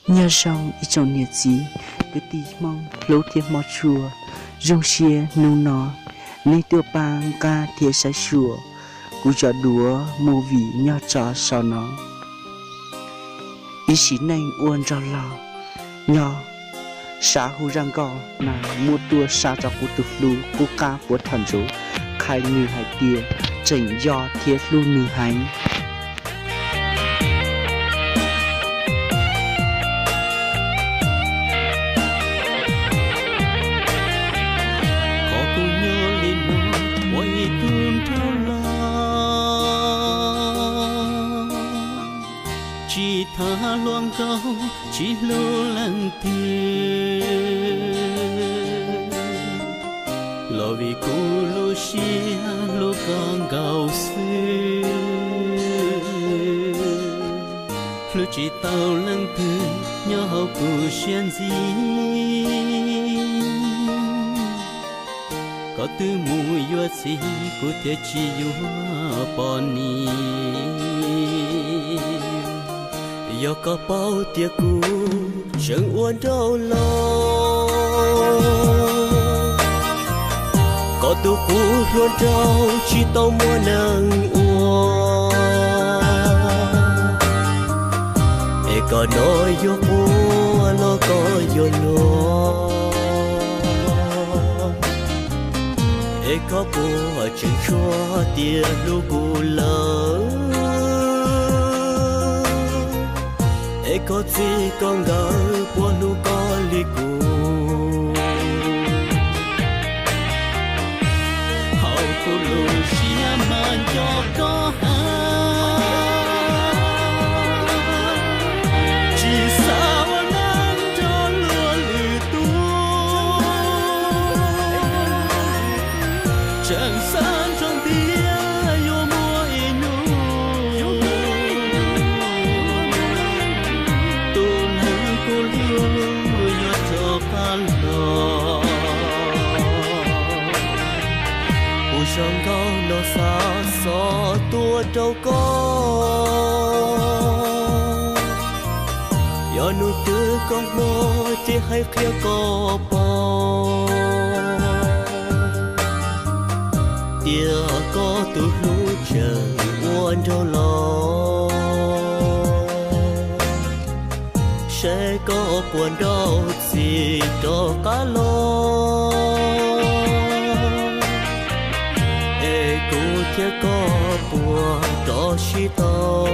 Nyob zoo ib tsoom niam txiv kwv tij Hmoob hlub thiab hmov tshua, zoo siab hnub no nej tuaj pab nqa thiab saib xyuas kuv cov duab movie nyob rau saum no. Ib sim neej ua nrog los, nyob sab hu zaj nkauj na muab tuaj sa rau kuv tus hlub qub qab puag thaum ntsuv, qhia nws hais tias tseem nco thiab hlub nws heev. Qhov kuv nyob li no ua ib tug nraug loj, tsis tham hluas nkauj tsis hlub leej twg, los vim kuv lub siab hlub koj nkaus xwb. Hlub tsis tau leej twg nyob hauv kuv siab ntxim. Koj twb mus yuav txiv kuv thiaj tsis yuav poj niam. Yog koj paub tias kuv tseem ua nraug loj, koj tus qub hluas nraug tsis tau muaj neeg ua. Es koj hnov yuav quaj los koj yuav luag, es koj puas tseem tshua tias hlub kuv lawm? Es koj txij koj nkawm puas hlub koj li kuv? Hauv kuv lub siab mas nco koj heev, tsis xav ua neej nrog luag lwm tus, tseem xav nrog tias yuav muaj ib hnub tus neeg kuv hlub yuav rov qab los. Kuv zaj nkauj no xa xov tuaj rau koj, yog hnub twg koj hnov ces hais qhia koj paub tias koj tus hlub tseem ua nraug loj, seb koj puas nrauj txim rov qab los, es kuv thiab koj puas rov sib tau.